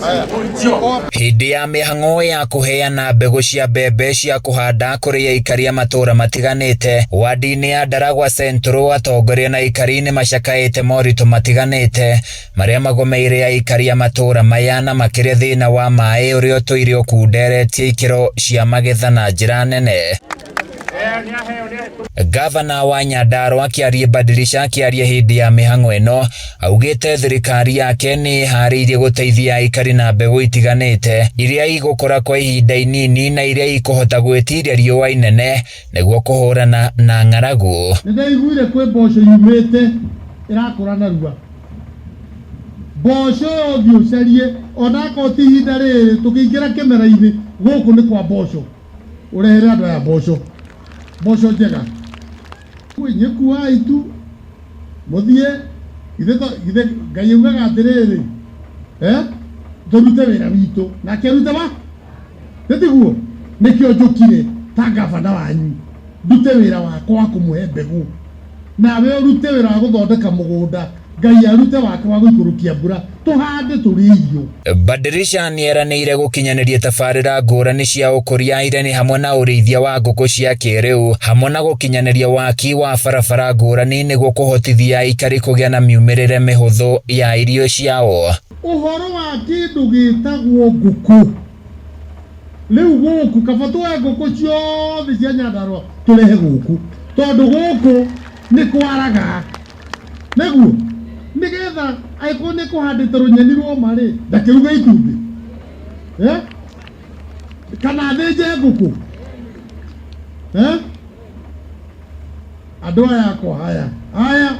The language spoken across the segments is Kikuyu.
Hĩndĩ ya mĩhang'o ya kũheana mbegũ cia mbembe cia kũhanda kũrĩ aikari a matũũra matiganĩte wadi-inĩ ya Ndaragwa Central, atongoria na aikari nĩ macakaĩte moritũ matiganĩte marĩa magomeire aikari a matũũra maya na makĩria thĩna wa maĩ ũrĩa ũtũire ũkunderetie ikĩro cia magetha na njĩra nene. Gavana wa Nyandarua Kĩarie Badilisha akĩaria hĩndĩ ya mĩhang'o ĩno augĩte thirikari yake nĩ ĩharĩirie gũteithia aikari na mbegũ itiganĩte iria igũkũra kwa ihinda inini na iria ikũhota gwĩtiria riũa inene nĩguo kũhũrana na ng'aragu. Nĩ ndaiguire kwĩ mboco yumĩte ĩrakũra narua. Mboco ĩyo thiĩ ũcarie onakorwo ti ihinda rĩrĩ tũkĩingĩra kĩmera-inĩ gũkũ nĩ kwa mboco. Ũrehere andũ aya mboco. Mboco njega. Inyuĩ kuai tu mũthiĩ githĩ Ngai augaga atĩrĩrĩ, tũrute wĩra witũ nake arute wa nĩ tiguo nĩkĩo njũkire ta gavana wanyu ndute wĩra wakwa wa kũmũhe mbegũ nawe ũrute wĩra wa gũthondeka mũgũnda Ngai arute wake wa gũikũrũkia mbura tũhande tũrĩe irio. Badirisha nĩeranĩire gũkinyanĩria tabarĩra ngũrani cia ũkũria iria nĩ hamwe na ũrĩithia wa ngũkũ cia kĩrĩu hamwe na gũkinyanĩria waki wa barabara ngũrani nĩguo kũhotithia aikari kũgĩa na miumĩrĩre mĩhũthũ ya irio ciao. Ũhoro wa kĩndũ gĩtagwo ngũkũ rĩu gũkũ kaba tuoe ngũkũ ciothe cia Nyandarua tũrehe gũkũ tondũ gũkũ nĩ kwaraga nĩguo nĩgetha angĩkorwo nĩ kũhandĩte rũnyeni rwoma rĩ ndakĩruge itumbĩ kana thĩnje ngũkũ andũ aya akwa haya haya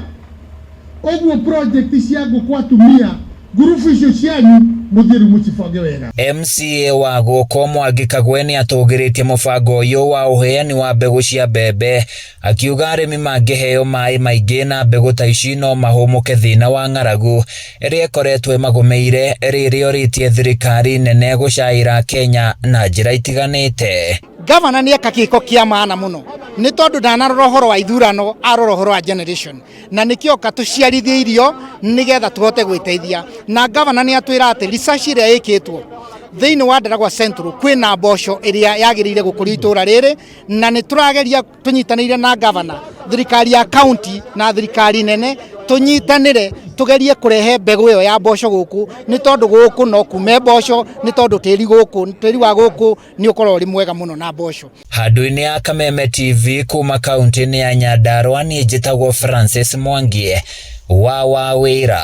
ũguo project cia ngũkũ atumia ngurubu icio cianyu mũthiĩ rĩu mũcibange wega. MCA wa gũkũ Mwangi Kagwe nĩ atũgĩrĩtie mũbango ũyũ wa ũheani wa mbegũ cia mbembe akiuga arĩmi mangĩheo maĩ maingĩ na mbegũ ta ici no mahũmũke thĩna wa ng'aragu ĩrĩa ĩkoretwo ĩmagũmĩire rĩrĩa orĩtie thirikari nene gũcaĩra Kenya na njĩra itiganĩte. Gavana nĩ eka gĩko kĩa maana mũno nĩ tondũ ndanarora ũhoro wa ithurano, arora ũhoro wa generation na nĩkĩo ka tũciarithie irio nĩgetha tũhote gwĩteithia. Na gavana nĩ atwĩra atĩ research ĩrĩa ĩkĩtwo thĩinĩ wa Ndaragwa Central kwĩna mboco ĩrĩa yagĩrĩire gũkũrio itũra rĩrĩ, na nĩ tũrageria tũnyitanĩire na gavana, thirikari ya county na thirikari nene tũnyitanĩre tũgerie kũrehe mbegũ ĩyo ya mboco gũkũ, nĩ tondũ gũkũ no kume mboco, nĩ tondũ tĩri gũkũ, tĩri wa gũkũ nĩ ũkoragwo ũrĩ mwega mũno na mboco. Handũ-inĩ ya Kameme TV kuma kaunti-inĩ ya Nyandarua niĩ njĩtagwo Francis Mwangi wa Wawĩra.